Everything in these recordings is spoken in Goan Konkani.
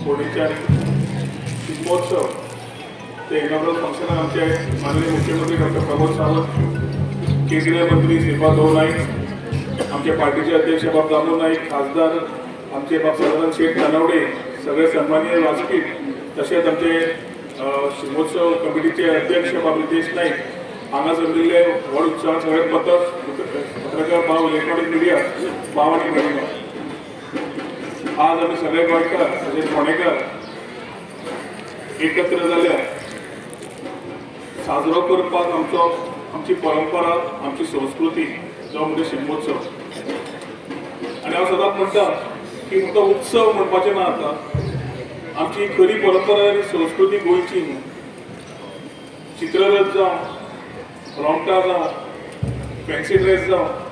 फोंडेच्यान शिगमोत्सव ते इनॉग्रल फंक्शनाक आमचे माननीय मुख्यमंत्री डॉक्टर प्रमोद सावंत, केंद्रीय मंत्री श्रीपाद नाईक, आमचे पार्टीचे अध्यक्ष बाब दामू नाईक, खासदार आमचे बाब सदानंद शेठ तानावडे, सगळे सन्माननीय व्यासपीठ, तशेंच आमचे शिगमोत्सव कमिटीचे अध्यक्ष बाब रितेश नाईक, हांगा जमिल्ले व्हड उत्साहान सगळे पत्रकार भाव, इलेक्ट्रॉनिक मिडिया भाव आनी भयणीनो, आज आमी सगळे गोंयकार तशेंच फोंडेकार एकत्र जाल्या साजरो करपाक आमचो, आमची परंपरा, आमची संस्कृती जो म्हणजे शिगमोत्सव. आनी हांव सदांच म्हणटा की फक्त उत्सव म्हणपाचें ना, आतां आमची खरी परंपरा आनी संस्कृती गोंयची न्हू. चित्ररथ जावं, रोमटां जावं, फॅन्सी ड्रेस जावं,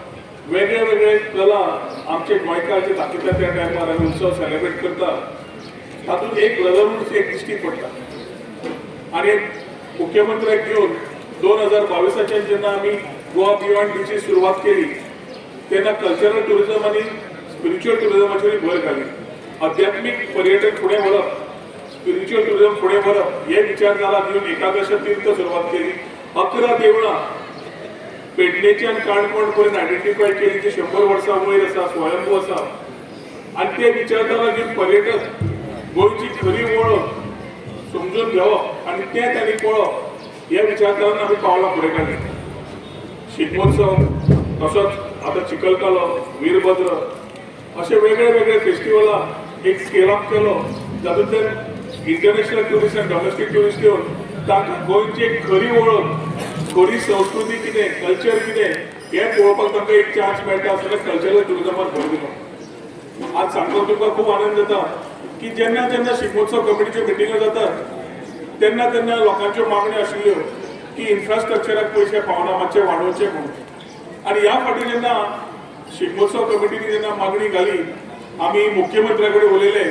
वेगळे वेगळे कला आमचे गोंयकार जे दाखयतात त्या टायमार आमी उत्सव सेलिब्रेट करता, तातूंत एक ब्रदरहूड एक दिश्टी पडटा. आनी मुख्यमंत्र्याक घेवन 2022च्यान जेन्ना आमी गोवा बियॉन्ड बीची सुरवात केली, तेन्ना कल्चरल ट्युरिजम आनी स्पिरिच्युअल ट्युरिजमाचेर भर घाली. आध्यात्मीक पर्यटन फुडें व्हरप, स्पिरिच्युअल ट्युरिजम फुडें व्हरप हे विचारधारा घेवन एकादश तीर्थ सुरवात केली. 11 देवळां पेडणेच्यान काणकोण पर्यंत आयडेंटिफाय केली, जी 100 वर्सां वयर आसा, स्वयंभू आसा. आनी ते विचारधारा घेवन पर्यटक गोंयची खरी वळख समजून घेवप आनी तें तांणी पळोवप ह्या विचारधारान आमी पावलां फुडें काडलीं. शिगमोत्सव, तसोच आतां चिखलकालो, वीरभद्र अशे वेगळे वेगळे फेस्टिवलां एक स्केल अप केलो, जातूंतल्यान इंटरनॅशनल ट्युरिस्ट आनी डॉमेस्टीक ट्युरिस्ट येवन तांकां गोंयची एक खरी वळख, खरी संस्कृती कितें, कल्चर कितें हें पळोवपाक तांकां एक चान्स मेळटा आसतना कल्चरल ट्युरिजमाक भर दिलो. आज सांगपाक तुमकां खूब आनंद जाता की जेन्ना जेन्ना शिगमोत्सव कमिटीच्यो मिटिंगो जातात, तेन्ना तेन्ना लोकांच्यो मागण्यो आशिल्ल्यो की इन्फ्रास्ट्रक्चराक पयशे पावना, मातशे वाडोवचे म्हणून. आनी ह्या फावटी जेन्ना शिगमोत्सव कमिटीनी जेन्ना मागणी घाली, आमी मुख्यमंत्र्या कडेन उलयले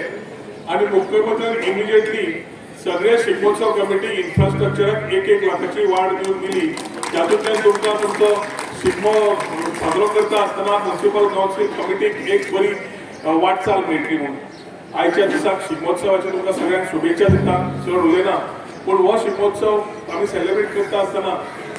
आनी मुख्यमंत्र्यान इमिजिएटली सगळे शिगमोत्सव कमिटी इन्फ्रास्ट्रक्चराक एक एक लाखाची वाड दिवन दिली, जातूंतल्यान तुमकां तुमचो शिगमो साजरो करता आसतना म्युन्सिपल कावन्सील कमिटीक एक बरी वाटचाल मेळटली म्हणून. आयच्या दिसाक शिगमोत्सवाच्या तुमकां सगळ्यांक शुभेच्छा दिता. चड उलयना, पूण हो शिगमोत्सव आमी सेलिब्रेट करता आसतना,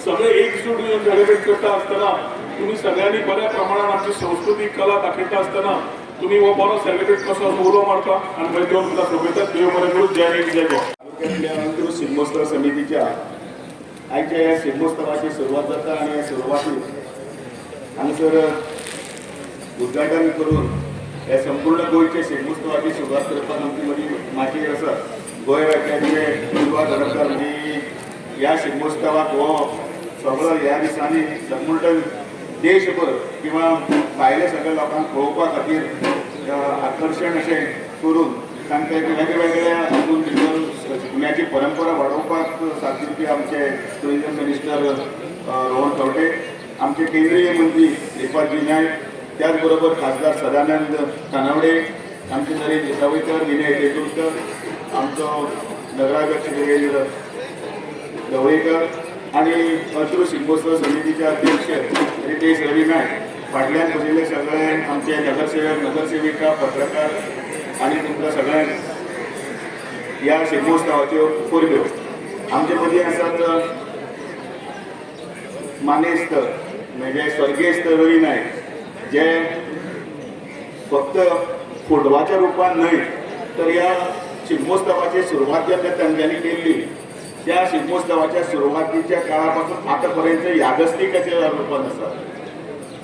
सगळे एकजूट येवन सेलिब्रेट करता आसतना, तुमी सगळ्यांनी बऱ्या प्रमाणान आमची संस्कृती, कला दाखयता आसतना तुमी हो बरो सेलिब्रेट कसो असो उलो मारता आनी मागीर देव तुमकां सोबयता. देव बरें करूं. जय हिंद, जय गोवा. तालुक्यातल्या अंत्रुज शिगमोत्सव समितीच्या आयच्या ह्या शिगमोत्सवाची सुरवात जाता आनी ह्या सुरवातीक हांगासर उद्घाटन करून ह्या संपूर्ण गोंयच्या शिगमोत्सवाची सुरवात करपाक आमची मदीं माचयेर आसा गोंय राज्याचे युवा घडकदार. म्हणजे ह्या शिगमोत्सवाक हो सगळो ह्या दिसांनी संपूर्ण देशभर किंवा भायल्या सगळ्या लोकांक पळोवपा खातीर आकर्शण अशें करून तांकां एक वेगळ्या वेगळ्या हातूंत भितर शिगम्याची परंपरा वाडोवपाक साथ दिवपी आमचे टुरिजम मिनिस्टर रोहन खंवटे, आमचे केंद्रीय मंत्री श्रीपादजी नायक, त्याच बरोबर खासदार सदानंद तानावडे, आमचे नरेश दिसावयकर, विनय तेंडुलकर, आमचो नगराध्यक्ष देवेंद्र ढवळीकर आणि अंत्रुज शिगमोत्सव समितीचे अध्यक्ष रितेश रवी नायक, फाटल्यान बशिल्ले सगळे आमचे नगरसेवक, नगरसेविका, पत्रकार आणि तुमकां सगळ्यांक ह्या शिगमोत्सवाच्यो परब्यो. आमचे मदीं आसात मानेस्त, म्हणजे स्वर्गेस्त रवी नायक, जे फक्त फोटवाच्या रुपान न्हय तर ह्या शिगमोत्सवाची सुरवात जेन्ना तांच्यांनी केल्ली, त्या शिगमोत्सवाच्या सुरवातीच्या काळापासून आतां पर्यंत यादस्तिकाच्या रुपान आसा.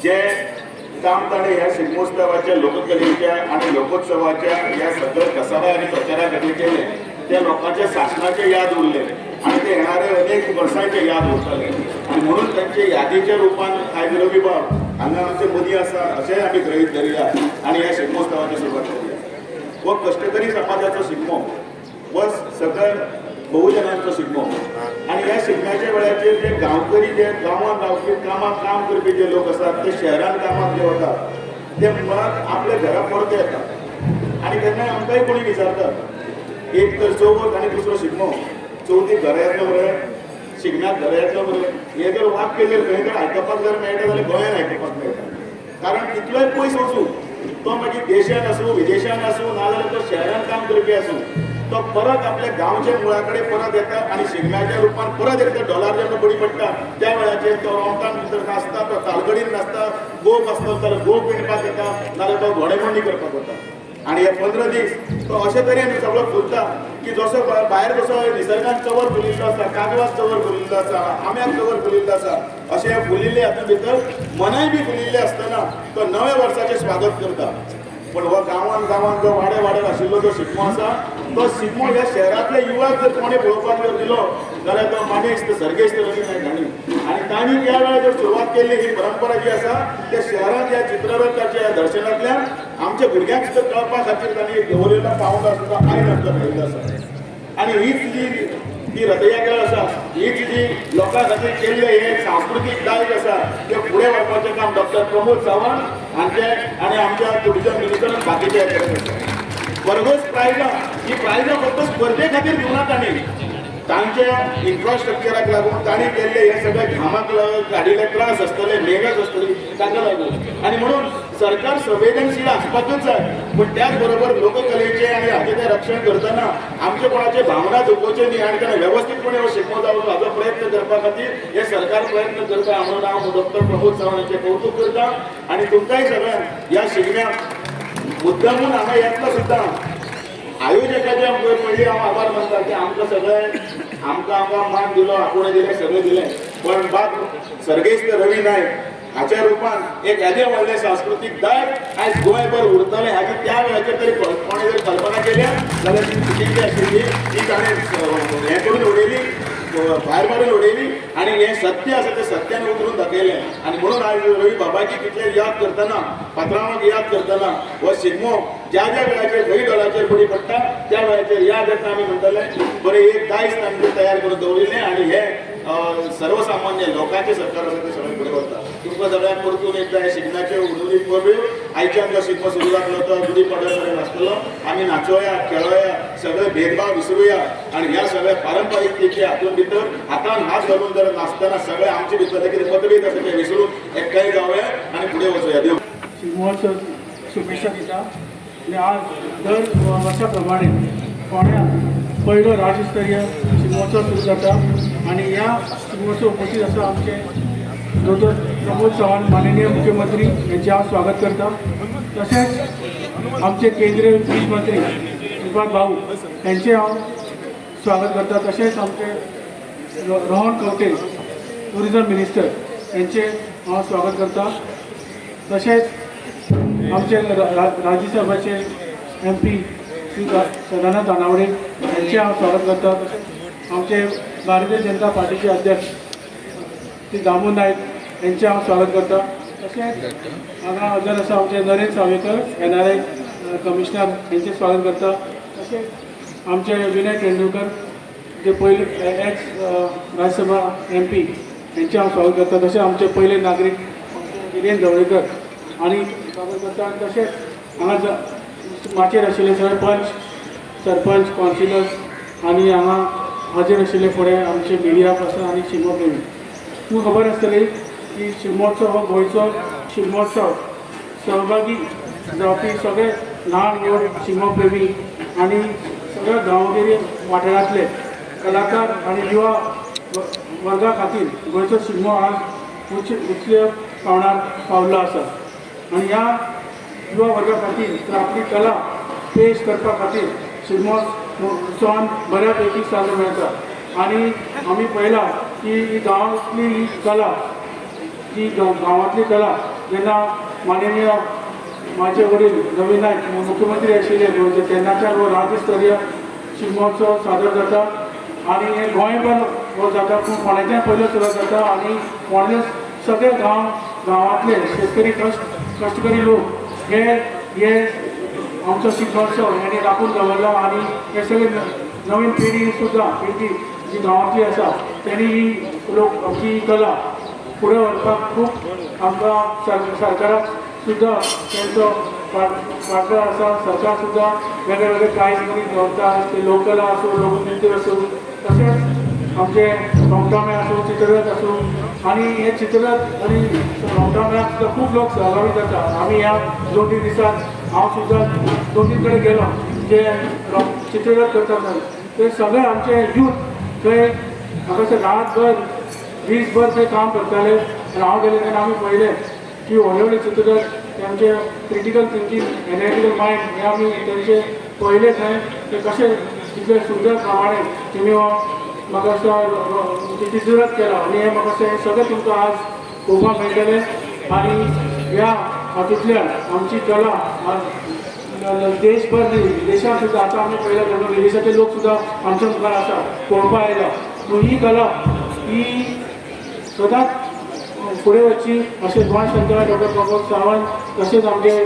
जे काम ताणें ह्या शिगमोत्सवाच्या, लोककलेच्या आनी लोकोत्सवाच्या ह्या सगळ्या प्रसारा आनी प्रचारा खातीर केलें, त्या लोकांच्या सासणाचे याद उरले आनी ते येणारे अनेक वर्सांचे याद उरतले. आनी म्हणून तांचे यादीच्या रुपान आयज रवी बाब हांगा आमचे मदीं आसा अशेंय आमी गृहीत धरुया आनी ह्या शिगमोत्सवाची सुरवात करुया. हो कश्टकरी समाजाचो शिगमो, हो सगळ्या बहुजनांचो शिगमो आनी ह्या शिगम्याच्या वेळाचेर जे गांवकरी, जे गांवांत रावपी, कामाक काम करपी जे लोक आसात, ते शहरांत कामाक जे वतात, ते मुळात आपल्या घरा परते येतात आनी तेन्ना आमकांय कोणी विचारतात, एक तर चवथ आनी दुसरो शिगमो, चवथीक घरा येतलो मरे, शिगम्याक घरा येतलो मरे, हे जर वाक्य जर खंय तर आयकपाक जर मेळटा जाल्यार गोंयांत आयकपाक मेळटा. कारण कितलोय पयस वचूं तो मागीर देशांत आसूं, विदेशांत आसूं, नाजाल्यार तो शहरांत काम करपी आसूं, तो परत आपल्या गांवच्या मुळा कडेन परत येता आनी शिगम्याच्या रुपान परत एकदा ढोलार जेन्ना बडी पडटा त्या वेळाचेर तो रोमटान भितर नाचता, तो तालगडीन नाचता, गोप आसलो जाल्यार गोप विणपाक येता, नाजाल्यार तो घोडेमोडणी करपाक वता. आनी हे 15 दीस तो अशे तरेन सगळो फुलता की जसो भायर जसो निसर्गान चवर फुलिल्लो आसा, काजवाक चवर फुलिल्लो आसा, आंब्याक चवर फुलिल्लो आसा, अशें फुलिल्ले हातूंत भितर मनय बी फुलिल्लें आसतना तो नव्या वर्साचें स्वागत करता. पण हो गांवान गांवान जो वाड्या वाड्यार आशिल्लो जो शिगमो आसा तो शिगमो ह्या शहरांतल्या युवाक जर कोणें पळोवपाक जर दिलो जाल्यार तो मानेस्त सर्गेस्त रवी नायक हांणी. आनी तांणी त्या वेळार जर सुरवात केल्ली ही परंपरा जी आसा त्या शहरांत ह्या चित्ररथाच्या ह्या दर्शनांतल्यान आमच्या भुरग्यांक सुद्दां कळपा खातीर तांणी दवरिल्लो पावंडो सुद्दां आयज आमकां मेळिल्लो आसा. आनी हीच जी ती रथयात्रा आसा, हीच जी लोकां खातीर केल्लें हें सांस्कृतीक दायज आसा तें फुडें व्हरपाचें काम डॉक्टर प्रमोद सावंत हांचें आनी आमच्या टुरिजम मिनिस्टरान बाकीचे करत आसा. बरोबरच प्रायजां, ही प्रायजां फक्त स्पर्धे खातीर दिवना, तांणी तांच्या इन्फ्रास्ट्रक्चराक लागून तांणी केल्ले हे सगळे घामाक काडिल्ले त्रास आसतले, मेहनत आसतली ताका लागून. आनी म्हणून सरकार संवेदनशील आसपाकूच जाय, पूण त्याच बरोबर लोककलेचें आनी हाचें तें रक्षण करतना आमचे कोणाचे भावना दुखोवचे न्ही आनी ताणें वेवस्थीतपणे हो शिगमो जावचो हाचो प्रयत्न करपा खातीर हे सरकार प्रयत्न करता. म्हणून हांव डॉक्टर प्रमोद सावंत हांचें कौतूक करता आनी तुमकांय सगळ्यांक ह्या शिगम्याक मुद्दामून हांगा येतना सुद्दां आयोजकाचे पयलीं हांव आभार मानता की आमकां सगळें आमकां आमकां मान दिलो, आपोवणें दिलें, सगळें दिलें, पण बाब सर्गेस्त रवी नायक हाच्या रुपान एक येदें व्हडलें सांस्कृतीक दायज आयज गोंयभर उरतलें हाची त्या वेळाचेर तरी कोणें जर कल्पना केल्या जाल्यार ती चुकीची आशिल्ली, ती ताणें हें करून उडयली, भायर मारून उडयली आनी हें सत्य आसा तें सत्यान उतरून दाखयलें. आनी म्हणून आयज रवी बाबाची कितले याद करतना, पात्रांवाक याद करतना हो शिगमो ज्या ज्या वेळाचेर खंय ढोलाचेर बडी पडटा त्या वेळाचेर याद येतना आमी म्हणटले बरें एक दायज तांणी तयार करून दवरिल्लें आनी हें सर्वसामान्य लोकांचें सरकार आसा तें सगळें फुडें वता. तुमकां सगळ्यांक परतून एकदां ह्या शिगम्याचे उर्वरीत परब्यो. आयच्यान जो शिगमो सुरू जातलो तो गुडी पाडव्या मेरेन आसतलो. आमी नाचोया, खेळोया, सगळे भेदभाव विसरुया आनी ह्या सगळ्या पारंपारिकतेच्या हातून भितर हातान हात घालून जर नाचतना सगळे आमचे भितर कितें मतभेद आसा ते विसरून एकठांय जावया आनी फुडें वचोया. देव शिगमोत्सव शुभेच्छा दिता. आनी आज दर वर्सा प्रमाणे फोंड्या पयलो राज्यस्तरीय शिगमोत्सव सुरू जाता आनी ह्या शिगमोत्सव उपस्थित आसा आमचे दोतोर प्रमोद चव्हाण माननीय मुख्यमंत्री यांचे हांव स्वागत करता. तशेंच आमचे केंद्रीय वीज मंत्री श्रीपाद भाऊ यांचे हांव स्वागत करता. तशेंच आमचे रोहन खंवटे टुरिजम मिनिस्टर यांचे हांव स्वागत करता. तशेंच आमचे राज्यसभाचे MP Shri Sadanand Tanavade यांचे हांव स्वागत करता. तशेंच आमचे भारतीय जनता पार्टीचे अध्यक्ष श्री दामू नायक यांचे हांव स्वागत करता. तशेंच हांगा हजर आसा आमचे नरेंद्र सावयकर NRI commissioner यांचे स्वागत करता. तशेंच आमचे विनय तेंडुलकर जे पयले एक्स राज्यसभा MP यांचे हांव स्वागत करता. तशेंच आमचे पयले नागरीक गिरेन जवळेकर आनी स्वागत करता. तशेंच हांगा माचयेर आशिल्ले सगळे पंच, सरपंच, कावन्सिलर्स आनी हांगा हाजीर आशिल्ले फुडें आमचे मिडिया पर्सन आनी शिगमो प्रेमी. तुमकां खबर आसतली की शिगमोत्सव हो गोंयचो शिगमोत्सव सहभागी जावपी सगळे ल्हान व्हड शिगमो प्रेमी आनी सगळ्या गांवगिरी वाठारांतले कलाकार आनी युवा वर्गा खातीर गोंयचो शिगमो आज उंचल्या पावणार पावल्लो आसा. आनी ह्या युवा वर्गा खातीर तर आपली कला पेश करपा खातीर शिगमो उत्सवान बऱ्या पैकी संद मेळटा. आनी आमी पळयलां की ही गांवांतली ही कला, ही गांवांतली कला जेन्ना माननीय म्हाजे वडील रवी नायक मुख्यमंत्री आशिल्ले गोंयचे तेन्नाच्यान हो राज्यस्तरीय शिगमोत्सव सादर जाता आनी हे गोंयभर हो जाता, पूण फोंड्याच्यान पयलो सुरवात जाता आनी फोंडे सगळे गांवांतले शेतकरी कश्टकरी लोक हे हे आमचो शिगमोत्सव हेणी राखून दवरला आनी हे सगळे नवीन पिढी सुद्दां पिळगी जी गांवांतली आसा तेणी ही लोक आमची ही कला फुडें व्हरपाक खूब आमकां सरकाराक सुद्दां तेंचो पाठबळ आसा. सरकार सुद्दां वेगळे वेगळे प्रायज मनी दवरता, ते लोककला आसूं, लोकनृत्य आसूं, तशेंच आमचे रोमटामेळ आसूं, चित्ररथ आसूं, आनी हे चित्ररथ आनी रोमटा मेळाक सुद्दां खूब लोक सहभागी जाता. आमी ह्या 2-3 दिसांत हांव सुद्दां 2-3 कडेन गेलो जे चित्ररथ करतात ते सगळे आमचे यूथ थंय म्हाका दिसता रातभर दीसभर थंय काम करताले. आनी हांव गेलें तेन्ना आमी पळयलें की व्हडले व्हडले चित्ररथ तांचे क्रिटिकल थिंकींग, एनालिटिकल मायंड हे आमी तेंचे पळयले थंय ते कशे इतले सुंदर प्रमाणे तेमी हो म्हाका दिसता चित्ररथ केला. आनी हें म्हाका दिसता हें सगळें तुमकां आज पळोवपाक मेळटलें. आनी ह्या हातूंतल्यान आमची कला आज देशभर न्ही विदेशांत सुद्दां आतां आमी पळयला तेन्ना विदेशाचे लोक सुद्दां आमच्या मुखार आसा पळोवपाक आयला. पूण ही कला ही सदांच फुडें वचची अशें गोंय सरकार डॉक्टर प्रमोद सावंत तशेंच आमचे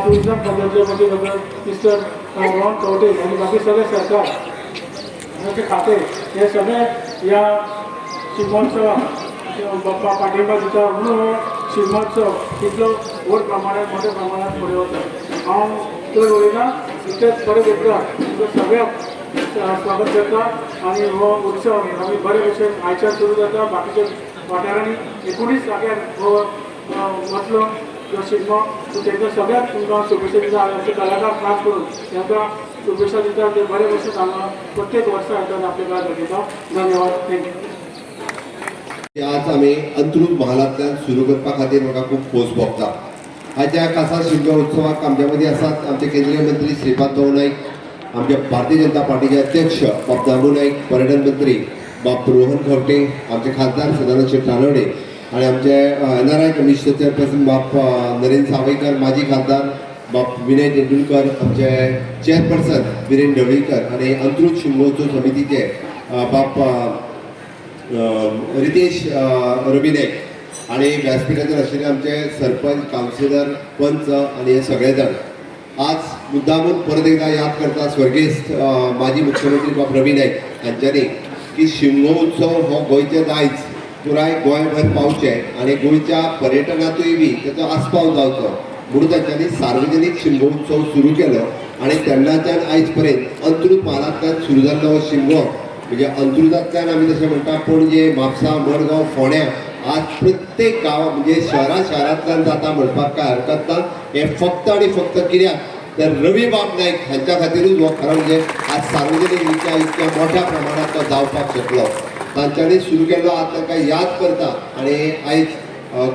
टुरिजम खात्याचे मंत्री डॉक्टर मिस्टर रोहन खंवटे आनी बाकी सगळे सरकार आमचे खाते हे सगळे ह्या शिगमोत्सवाक बाप्पा पाठिंबा दिता म्हणून हो शिगमोत्सव इतलो व्हड प्रमाणात मोठ्या प्रमाणात फुडें वता. हांव चड उलयना, इतलेंच परत एकदां तुमकां सगळ्यांक स्वागत करता आनी हो उत्सव आमी बरे भशेन आयच्यान सुरू जाता. बाकीच्या वाठारांनी एकुणीस जाग्यार हो वतलो जो शिगमो, सो तांकां सगळ्यांक तुमकां शुभेच्छा दिता. आनी आमचे कलाकार खास करून तांकां शुभेच्छा दिता, ते बरे भशेन हांगा प्रत्येक वर्सा येतात आपले कला दाखयता. धन्यवाद, thank you. आज आमी अंत्रूज महालांतल्यान सुरू करपा खातीर म्हाका खूब खोस भोगता. आयच्या खासा शिगमो उत्सवाक आमच्या मदीं आसात आमचे केंद्रीय मंत्री श्रीपाद भाऊ नाईक, आमच्या भारतीय जनता पार्टीचे अध्यक्ष बाब दामू नाईक, पर्यटन मंत्री बाब रोहन खंवटे, आमचे खासदार सदानंद शेट रानवडे आणि आमचे एनआरआय कमिशनर चेअरपर्सन बाब नरेंद्र सावयकर, माजी खासदार बाब विनय तेंडुलकर, आमचे चेअरपर्सन विरेन ढवळीकर आणि अंत्रूज शिमगोत्सव समितीचे बाब रितेश रवी नाईक आणि व्यासपीठाचेर आशिल्ले आमचे सरपंच, कावन्सिलर, पंच आणि हे सगळे जाण आज मुद्दामून परत एकदा याद करता स्वर्गेस्त माजी मुख्यमंत्री बाब रवी नाईक हांच्यांनी की शिमगो उत्सव हो गोंयचें दायज पुराय गोंयभर पावचें आनी गोंयच्या पर्यटनांतूय बी तेचो आस्पाव जावचो म्हणून तांच्यांनी सार्वजनीक शिमगो उत्सव सुरू केलो. आनी तेन्नाच्यान आयज पर्यंत अंत्रूज म्हालांतल्यान सुरू जाल्लो हो शिमगो म्हणजे अंत्रुजांतल्यान आमी तशें म्हणटा पणजे, म्हापसा, मडगांव, फोंड्या आज प्रत्येक गांव म्हणजे शहरा शहरांतल्यान जाता म्हणपाक कांय हरकत ना. हें फक्त आनी फक्त कित्याक तर रवी बाब नाईक हांच्या खातीरूच हो खरो म्हणजे आज सार्वजनीक रित्या इतक्या मोठ्या प्रमाणात तो जावपाक शकलो. तांच्यांनी सुरू केल्लो आज तांकां याद करता आनी आयज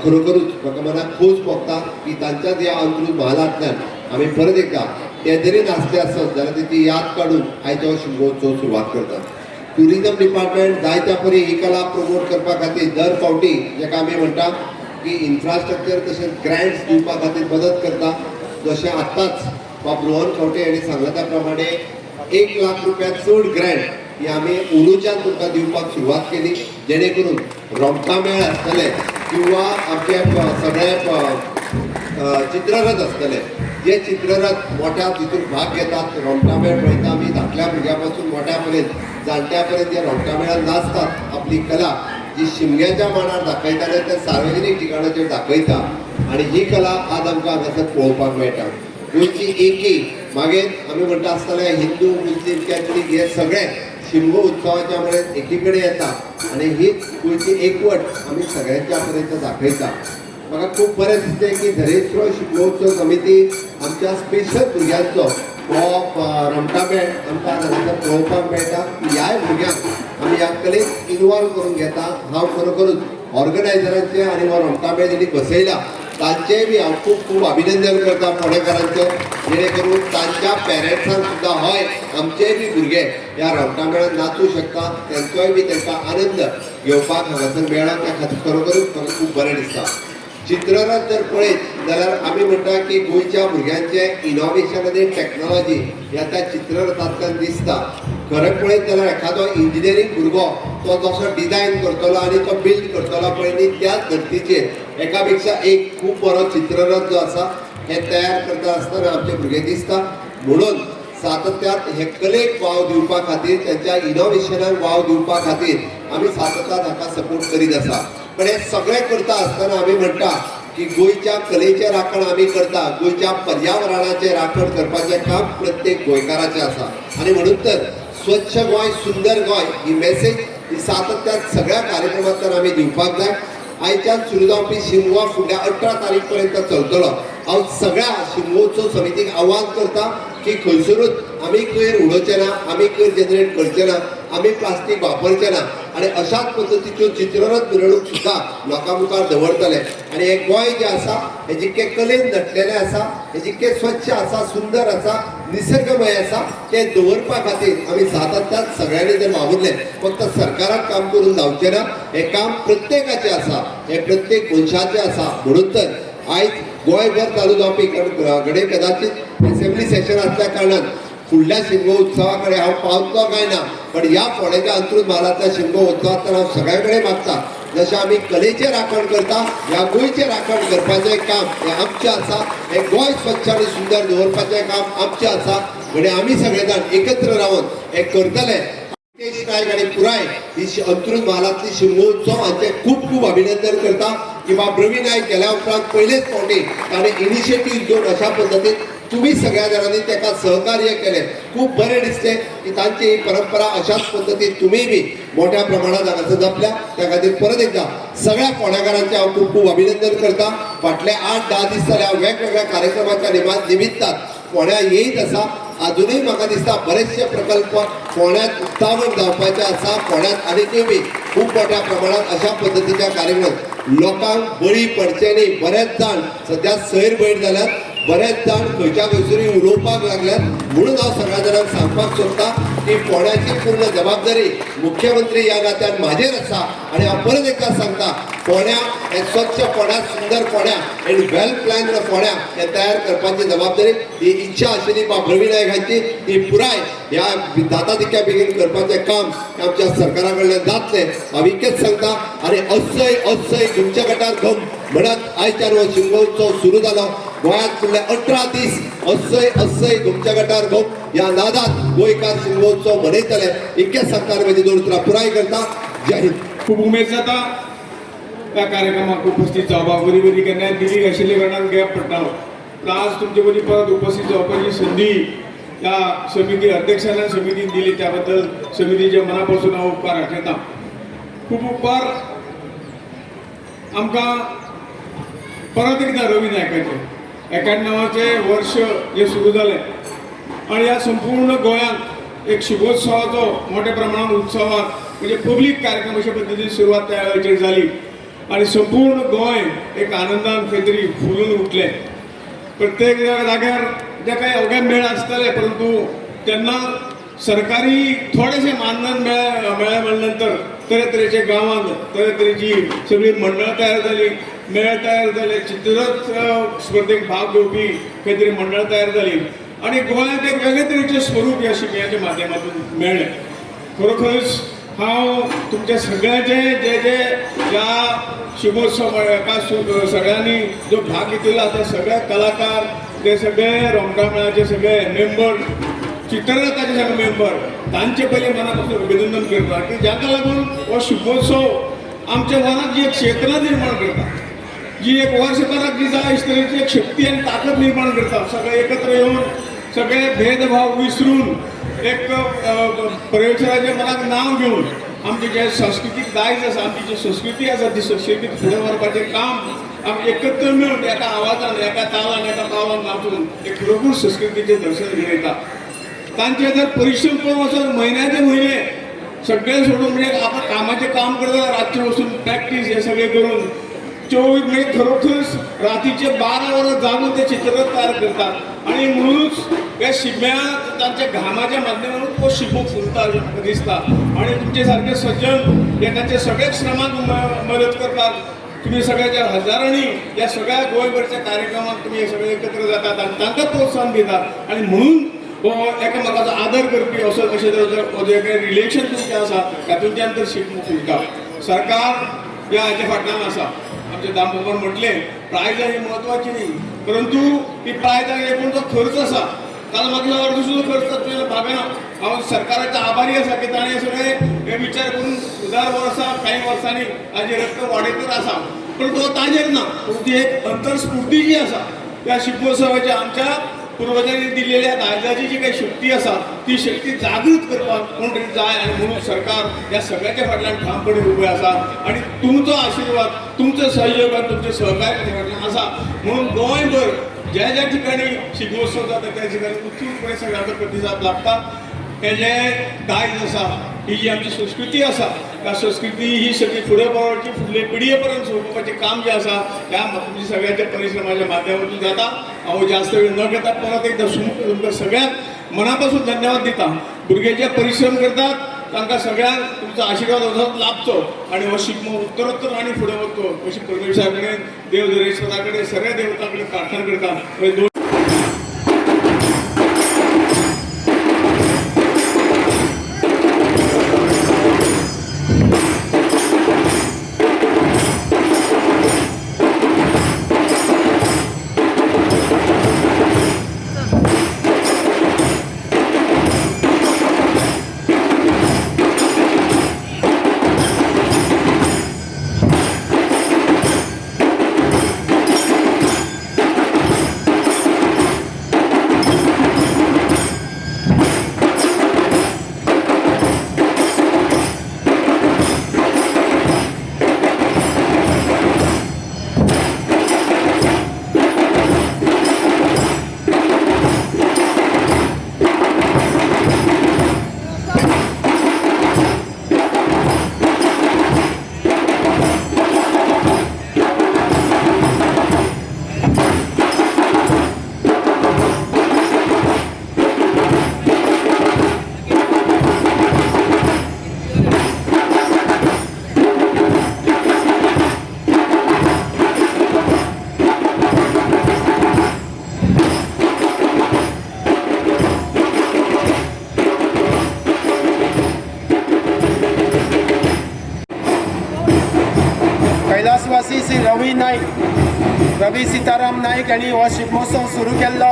खरोखरूच म्हाका मनाक खोस भोगता की तांच्याच ह्या अंत्रूज महालांतल्यान आमी परत एकदा ते जरी नासले आसत जाल्यार तेची याद काडून आयज हो शिमगोत्सव सुरवात करतात. टुरिजम डिपार्टमेंट जायत्या परी ही कला प्रमोट करपा खातीर दर फावटी जेका आमी म्हणटा की इन्फ्रास्ट्रक्चर तशेंच ग्रँट्स दिवपा खातीर मदत करता. जशें आत्ताच बाब रोहन खंवटे हांणी सांगला त्या प्रमाणे 1 लाख रुपया चड ग्रँट ही आमी अंदूच्यान तुमकां दिवपाक सुरवात केली, जेणे करून रोमटा मेळ आसतले किंवा आमचे सगळे चित्ररथ आसतले, जे चित्ररथ मोठ्या तितून भाग घेतात. रोमटा मेळ पळयता आमी धाकल्या भुरग्या पासून मोठ्या पर्यंत जाणट्या पर्यंत जे रोमटा मेळान नाचतात, आपली कला जी शिमग्याच्या मांडार दाखयताले ते सार्वजनीक ठिकाणाचेर दाखयता आनी ही कला आज आमकां हांगासर पळोवपाक मेळटा. गोंयची एकी मागीर आमी म्हणटा आसतले हिंदू, मुस्लीम, कॅथलीक हे सगळे शिमगो उत्सवाच्या मेरेन एकी कडेन येता आनी हीच गोंयची एकवट आमी सगळ्यांच्या पर्यंत दाखयता. म्हाका खूब बरें दिसलें की धरेश्वर शिगमोत्सव समिती आमच्या स्पेशल भुरग्यांचो हो रोमटा मेळ आमकां हांगासर पळोवपाक मेळटा. ह्याय भुरग्यांक आमी ह्या कलेक इनवॉल्व करून घेता. हांव खरोखरूच ऑर्गनायझरांचें आनी हो रोमटा मेळ जेणी बसयला तांचेंय बी हांव खूब खूब अभिनंदन करता फोंडेकारांचें, जेणे करून तांच्या पेरंट्सान सुद्दां हय आमचेय बी भुरगे ह्या रोमटा मेळान नाचूं शकता, तेंचोय बी तांकां आनंद घेवपाक हांगासर मेळ्ळा. त्या खातीर खरोखरूच म्हाका खूब बरें दिसता. चित्ररथ जर पळयत जाल्यार आमी म्हणटा की गोंयच्या भुरग्यांचें इनोवेशन आनी टॅक्नोलॉजी ह्या त्या चित्ररथांतल्यान दिसता. खरें पळयत जाल्यार एखादो इंजिनियरींग भुरगो तो जसो डिजायन करतलो आनी तो बिल्ड करतलो पळय न्ही, त्याच धर्तीचेर एका पेक्षा एक खूब बरो चित्ररथ जो आसा हे तयार करता आसतना आमचे भुरगे दिसता. म्हणून सातत्यात हे कलेक वाव दिवपा खातीर, तेंच्या इनोवेशनाक वाव दिवपा खातीर आमी सातत्यान हाका सपोर्ट करीत आसा. पण हे सगळें करता आसतना आमी म्हणटा की गोंयच्या कलेचें राखण आमी करता, गोंयच्या पर्यावरणाचें राखण करपाचें काम प्रत्येक गोंयकाराचें आसा. आनी म्हणून तर स्वच्छ गोंय सुंदर गोंय ही मेसेज ही सातत्यान सगळ्या कार्यक्रमांतल्यान आमी दिवपाक जाय. आयच्यान सुरू जावपी शिमगो फुडल्या 18 तारीख पर्यंत चलतलो. हांव सगळ्या शिमगोत्सव समितीक आव्हान करता की खंयसरूच आमी कोयर उडोवचे ना, आमी कोयर जनरेट करचे ना, आमी प्लास्टीक वापरचे ना आनी अशाच पद्दतीच्यो चित्ररथ मिरवणूक सुद्दां लोकां मुखार दवरतले. आनी हें गोंय जें आसा हें जितकें कलेन नटलेलें आसा, हें जितकें स्वच्छ आसा, सुंदर आसा, निसर्गमय आसा, तें दवरपा खातीर आमी सातत्यान सगळ्यांनी जर वावुरलें, फक्त सरकाराक काम करून जावचें ना, हें काम प्रत्येकाचें आसा, हें प्रत्येक मनशाचें आसा. म्हणून तर आयज गोंयभर चालू जावपी, कारण घडये कदाचित एसेंब्ली सेशन आसल्या कारणान फुडल्या शिमगो उत्सवा कडेन हांव पावतलो काय ना, पण ह्या फोंडेच्या अंत्रुज म्हालांतल्या शिमगो उत्सवांतल्यान हांव सगळ्या कडेन मागता, जशें आमी कलेचें राखण करता, ह्या गोंयचें राखण करपाचें काम हें आमचें आसा. हें गोंय स्वच्छ आनी सुंदर दवरपाचें काम आमचें आसा. म्हणजे आमी सगळे जाण एकत्र रावन हें करतले. नितेश नायक आनी पुराय ही अंत्रुज म्हालांतली शिमगोत्सव हांचें खूब खूब अभिनंदन करता की बाब रवी नायक गेल्या उपरांत पयलेच फावटी ताणें इनिशिएटीव घेवन अशा पद्दतीन तुमी सगळ्या जाणांनी ताका सहकार्य केलें. खूब बरें दिसलें की तांची ही परंपरा अशाच पद्दतीन तुमीय बी मोठ्या प्रमाणात हांगासर जपल्या. त्या खातीर परत एकदा सगळ्या फोंडेकारांचें हांव खूब खूब अभिनंदन करता. फाटले 8-10 दीस जाले हांव वेगवेगळ्या कार्यक्रमाच्या निमित्तान फोंड्या येयत आसा. अजुनूय म्हाका दिसता बरेचशे प्रकल्प फोंड्यांत उक्तावण जावपाचे आसा. फोंड्यांत आनीकूय बी खूब मोठ्या प्रमाणात अशा पद्दतीच्या कार्यक्रम लोकांक बळी पडचे न्ही. बरेच जाण सद्या सैर भैर जाल्यात, बरेच जाण खंयच्या खंयसरूय उलोवपाक लागल्यात. म्हणून हांव सगळ्या जाणांक सांगपाक सोदता की फोंड्याची पूर्ण जबाबदारी मुख्यमंत्री ह्या नात्यान म्हाजेर आसा. आनी हांव परत एकदा सांगता, फोंड्या हे स्वच्छ फोंड्या, सुंदर फोंड्या आनी वेल प्लॅन्ड फोंड्या हे तयार करपाची जबाबदारी ही इच्छा आशिल्ली बाब रवी नायक हांची, ती पुराय ह्या जाता तितक्या बेगीन करपाचें काम आमच्या सरकारा कडल्यान जातलें, हांव इतकेंच सांगता. आनी अस्सय अस्सय तुमच्या गटार घम म्हणत आयच्यान हो शिमगोत्सव सुरू जालो. गोंयांत फुडले 18 दीस अस्सय अस्सय तुमच्या गटार घम ह्या नादात गोंयकार शिमगोत्सव मनयतले, इतकेंच सांगता आनी म्हजी दोन उतरां पुराय करता. जय हिंद. खूब उमेद जाता त्या कार्यक्रमाक उपस्थित जावपाक. बरी बरी केन्नाय दिलीक आशिल्ल्या कारणान गॅप पडटालो, पूण आज तुमचे मदीं परत उपस्थित जावपाची संदी त्या समिती अध्यक्षान आनी समितीन दिली, त्या बद्दल समितीचे मना पासून हांव उपकार आठयता. खूब उपकार आमकां परत एकदां रवी नायकाचे 91वाचें वर्ष हें सुरू जालें आनी ह्या संपूर्ण गोंयांत एक शिगोत्सवाचो मोठ्या प्रमाणात उत्सवात म्हणजे पब्लीक कार्यक्रम अशा पद्दतीन सुरवात त्या वेळाचेर जाली आनी संपूर्ण गोंय एक आनंदान खंय तरी फुलून उठलें. प्रत्येक जाग्यार जे काही अवघे मेळ आसताले, परंतु तेन्ना सरकारी थोडेशें मानधन मेळ्ळें म्हणल्या नंतर तरेतरेच्या गांवांत तरेतरेची सगळीं मंडळां तयार जाली, मेळ तयार जाले, चित्ररथ स्पर्धेक भाग घेवपी खंय तरी मंडळां तयार जाली आनी गोंयांत एक वेगळे तरेचें स्वरूप ह्या शिगम्याच्या माध्यमातून मेळ्ळें. खरोखरच हांव तुमच्या सगळ्यांचे जे जे ह्या शिगमोत्सव एका सगळ्यांनी जो भाग घेतिल्लो आसा, सगळे कलाकार, ते सगळे रोमटामेळाचे सगळे मेंबर, चित्ररथाचे सगळे मेंबर, तांचे पयलीं मना पासून अभिनंदन करता की जाका लागून हो शिगमोत्सव आमच्या मनात जी एक चेतना निर्माण करता, जी एक वर्षभरात जी जाय अशे तरेची एक शक्ती आनी ताकद निर्माण करता. सगळे एकत्र येवन सगळे भेदभाव विसरून एक परमेश्वराच्या मनाक नांव घेवन आमचें जें संस्कृतीक दायज आसा, आमची जी संस्कृती आसा, ती संस्कृती फुडें व्हरपाचें काम आमी एकत्र मेळून एका आवाजान, एका तालान, एका पावलान नाचून एक खरोखर संस्कृतीचें दर्शन घडयता. तांचे जर परिश्रम पळोवन वचून म्हयन्याचे म्हयने सगळें सोडून, म्हणजे आपण कामाचें काम करता, रातचें वचून प्रॅक्टीस हे सगळें करून 24 म्हणजे खरोखरच रातीचे 12 वरां जागून ते चित्ररथ तयार करतात आनी म्हणूनच ह्या शिगम्याक तांच्या घामाच्या माध्यमातून तो शिगमो फुलता अशें म्हाका दिसता. आनी तुमचे सारके सज्जन हे तांच्या सगळ्या श्रमाक मदत करतात. तुम्ही सगळ्याच्या हजारांनी या सगळ्या गोंयभरच्या कार्यक्रमात तुमी हे सगळे एकत्र जातात आनी तांकां प्रोत्साहन दितात आनी म्हणून हो एकामेकाचो आदर करपी असो अशें तरेचो जे काही रिलेशन तुमचें आसा, तातूंतल्यान तर शिगमो फुलता. सरकार ह्या हाच्या फाटल्यान आसा. आमचे दामबाबान म्हटलें, प्रायजां ही म्हत्वाची न्ही, परंतु ती प्रायजां एकूण जो खर्च आसा ताजो मागीर अर्द सुद्दां खर्च तातूंतल्यान भागना. हांव सरकाराचो आभारी आसा की ताणें सगळें हे विचार करून दर वर्सा कांय वर्सांनी ताजी रक्कम वाडयतच आसा, पण तो ताजेर ना, पूण ती एक अंतरस्फूर्ती जी आसा त्या शिगमोत्सवाची आमच्या पुर्वजांनी दिल्लेल्या दायजाची जी काही शक्ती आसा ती शक्ती जागृत करपाक कोण तरी जाय आनी म्हणून सरकार ह्या सगळ्याच्या फाटल्यान ठामपणे उबें आसा आनी तुमचो आशिर्वाद, तुमचो सहयोग आनी तुमचें सहकार्य ताच्या फाटल्यान आसा. म्हणून गोंयभर ज्या ज्या ठिकाणी शिगमोत्सव जाता त्या ठिकाणी उत्सुकपणे सगळ्यांचो प्रतिसाद लागता. हे जे दायज आसा, ही जी आमची संस्कृती आसा, त्या संस्कृती ही सगळी फुडें पावोवची, फुडले पिढये पर्यंत सोंपोवपाचें काम जें आसा ह्या तुमच्या सगळ्यांच्या परिश्रमाच्या माध्यमातून जाता. हांव जास्त वेळ न घेता परत एकदा तुमकां सगळ्यांक मना पासून धन्यवाद दिता. भुरगे जे परिश्रम करतात तांकां सगळ्यांक तुमचो आशिर्वाद वचत लाभचो आनी हो शिगमो उत्तरोत्तर आनी फुडें वचचो अशी परमेश्वरा कडेन, देव दरेश्वरा कडेन, सगळ्या देवतां कडेन प्रार्थना करता. कैलासवासी श्री रवी नाईक, रवी सीताराम नाईक हांणी हो शिगमोत्सव सुरू केल्लो.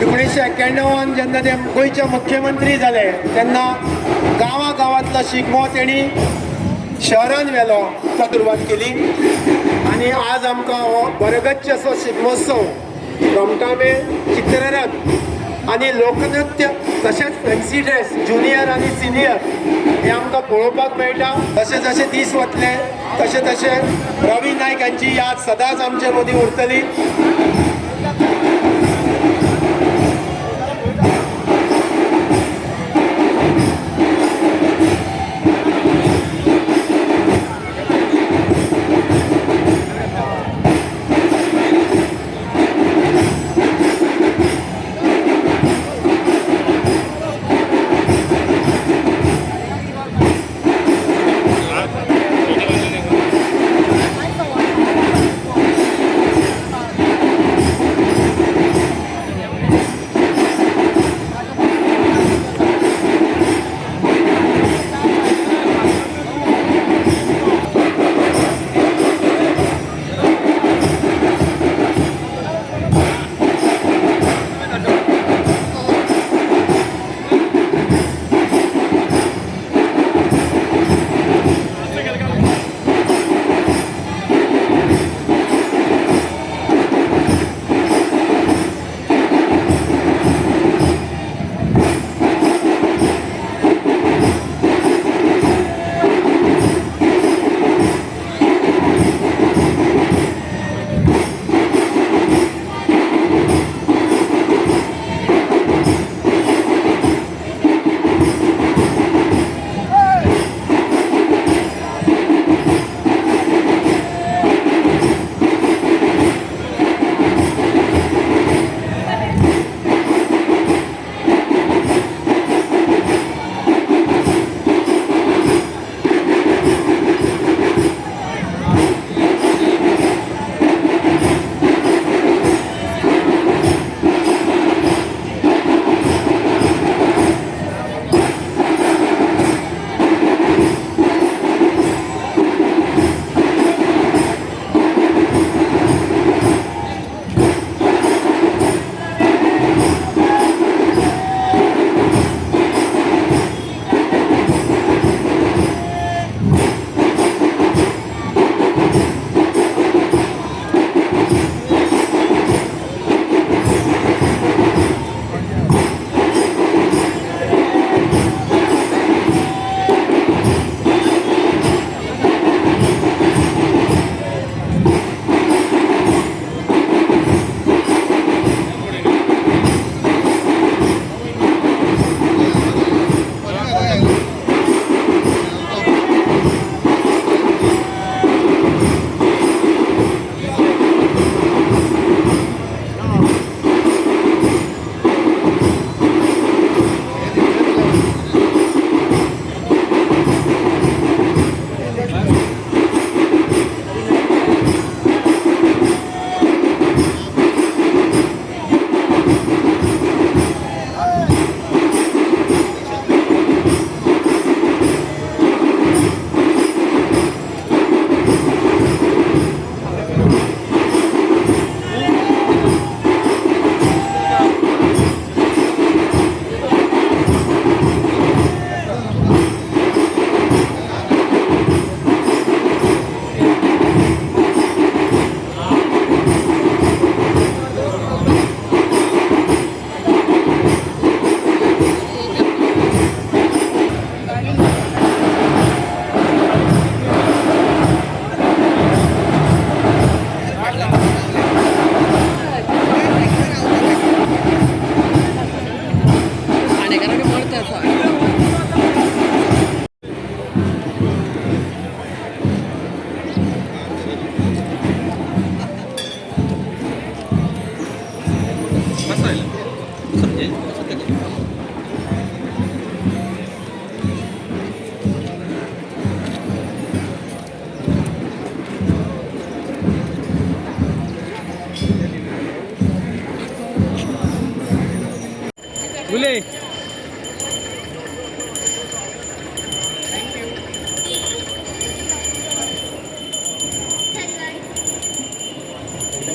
1991 जेन्ना ते गोंयचे मुख्यमंत्री जाले तेन्ना गांवा गांवांतलो शिगमो तेणी शहरान व्हेलो, सुरवात केली आनी आज आमकां हो बरगच्च असो शिगमोत्सव रोमटामेळ, चित्ररथ आनी लोकनृत्य तशेंच फॅन्सी ड्रेस ज्युनियर आनी सिनियर हे आमकां पळोवपाक मेळटा. जशे जशे दीस वतले तशे तशे रवी नायक हांची याद सदांच आमचे मदीं उरतली.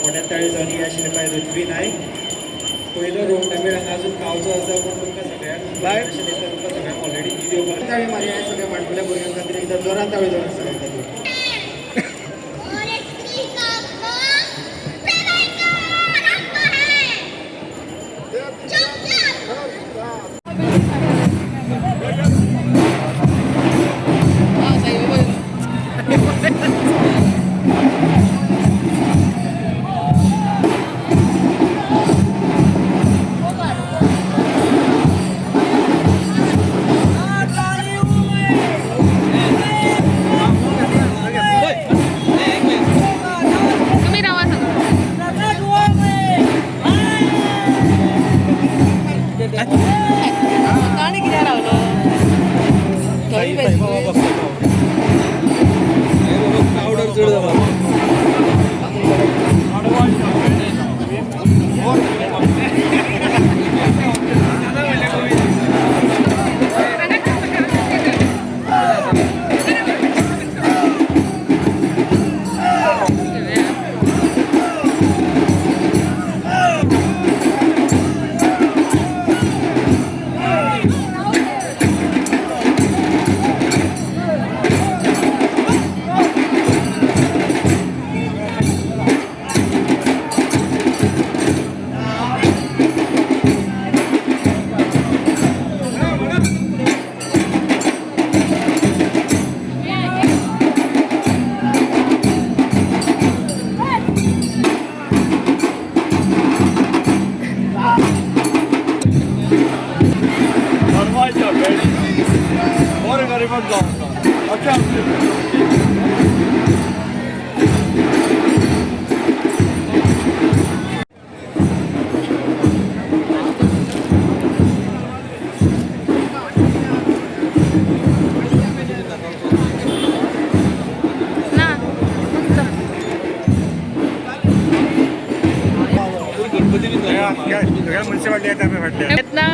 मोठ्या ताळी जावन या शिल्पा ऋत्वी नायक पयलो रोमटामेळ हांगा अजून पावचो आसा पूण तुमकां सगळ्यांक अशें दिसता तुमकां सगळ्यांक ऑलरेडी दिवपाक ताळी मारया सगळ्या माणकुल्या भुरग्यां खातीर एकदां जोरान ताळी जावन सगळ्यां खातीर. और एक स्त्री का अपमान प्रलय का आरंभ है। चुपचाप। तुम्ही रावा सांगा. ताणें कित्याक रावलो थंय ना येत ना.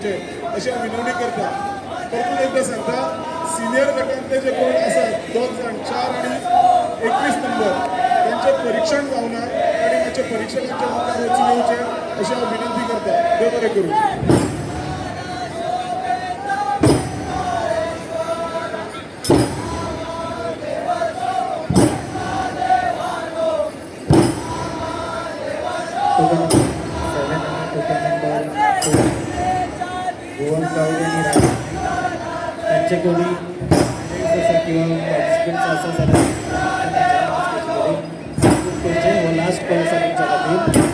येवचें अशें हांव विनवणी करता. परतून एकदां सांगता, सिनियर गटांतले जे कोण आसात 2 जाण 4 आनी 21 नंबर तांचें परीक्षण जावना आनी मातशें परीक्षकांच्या मुखार वचून येवचें अशें हांव विनंती करता. देव बरें करूं. टोकन 7 आणि टोकन नंबर 4 भुवन गावडे आणि राजू त्यांचे कोणी पॅरेंट्स आसा किंवा पार्टिसिपंट्स आसा जाल्यार तांच्या करचें. हो लास्ट कॉल आसा तुमच्या खातीर.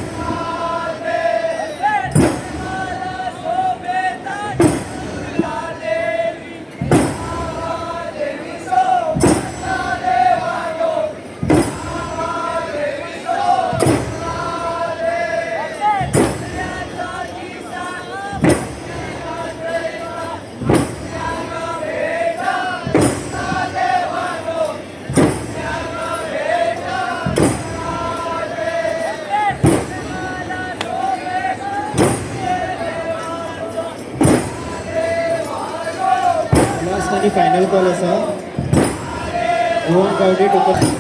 लास्ट आणि फायनल कॉल आसा. भुवन गावडे टोकन.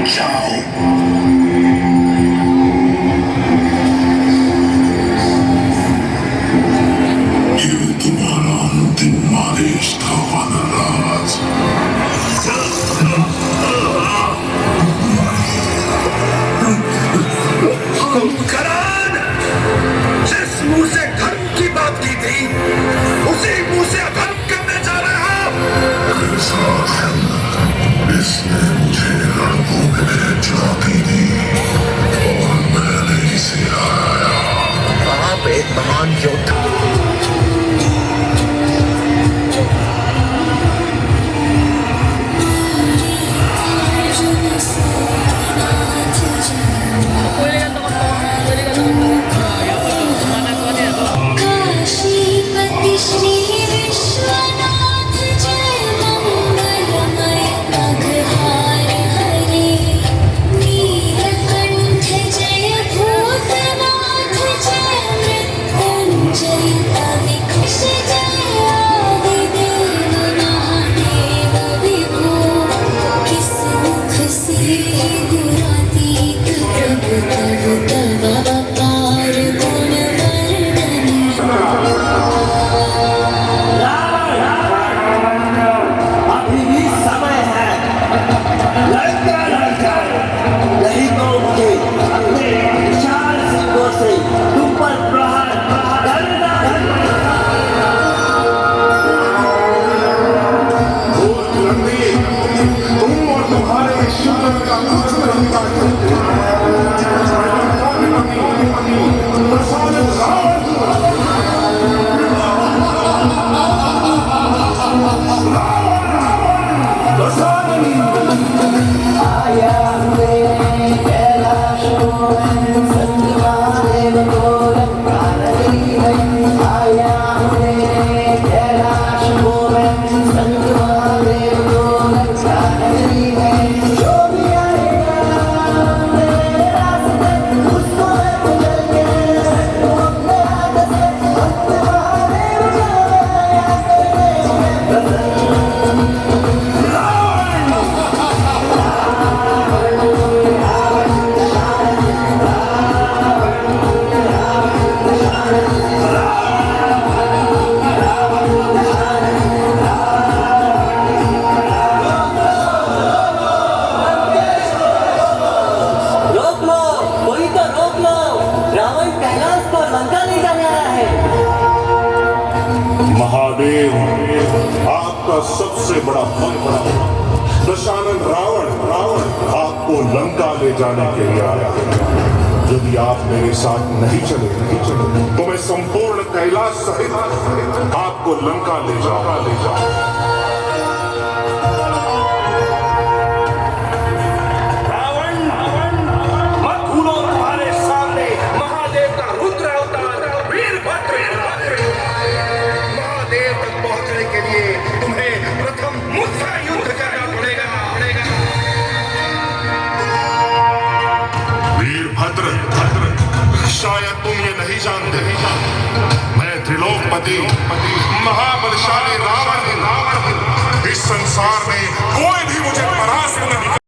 जाओ। ये तुम्हारा अंतिम आदेश था वनराज। कुंभकर्ण, जिस मुंह से धर्म की बात की थी उसी मुंह से अधर्म करने जा रहा हो। इसने मुझे रणभूमि में चुनौती दी और मैंने इसे हराया। आप एक महान योद्धा। काशीपति श्री विश्वनाथ जय मंगलमय अघहार हरे, नीलकंठ जय भूतनाथ जय मृत्युंजय अविकृष जय आदिदेव महादेव विभो, किस मुख से गुणातीत प्रभु तव तव अपार गुण वर्णन। अभी भी समय है, लड़का लड़का नहीं तो मुझे अपने विशाल सिंहों से तुम पर प्रहार करना। मूर्ख नंदी, तुम और तुम्हारे शूद्र का कुछ नहीं कर सकते। रावण। रोक लो, कोई तो रोक लो। रावण कैलाश पर लंका ले जाने आया है। महादेव, आपका सबसे बड़ा भक्त दशानन रावण रावण आपको लंका ले जाने के लिए आया है। यदि आप मेरे साथ नहीं चले तो मैं संपूर्ण कैलाश सहित आपको लंका ले जाऊंगा ले जाऊंगा। रावण, मत भूलो तुम्हारे सामने महादेव का रुद्र अवतार वीरभद्र। महादेव तक पहुंचने के लिए तुम्हें प्रथम मुझसे युद्ध करना पड़ेगा। वीरभद्र, शायद तुम ये नहीं जानते, मैं त्रिलोकपति महाबलशाली रावण हूँ। इस संसार में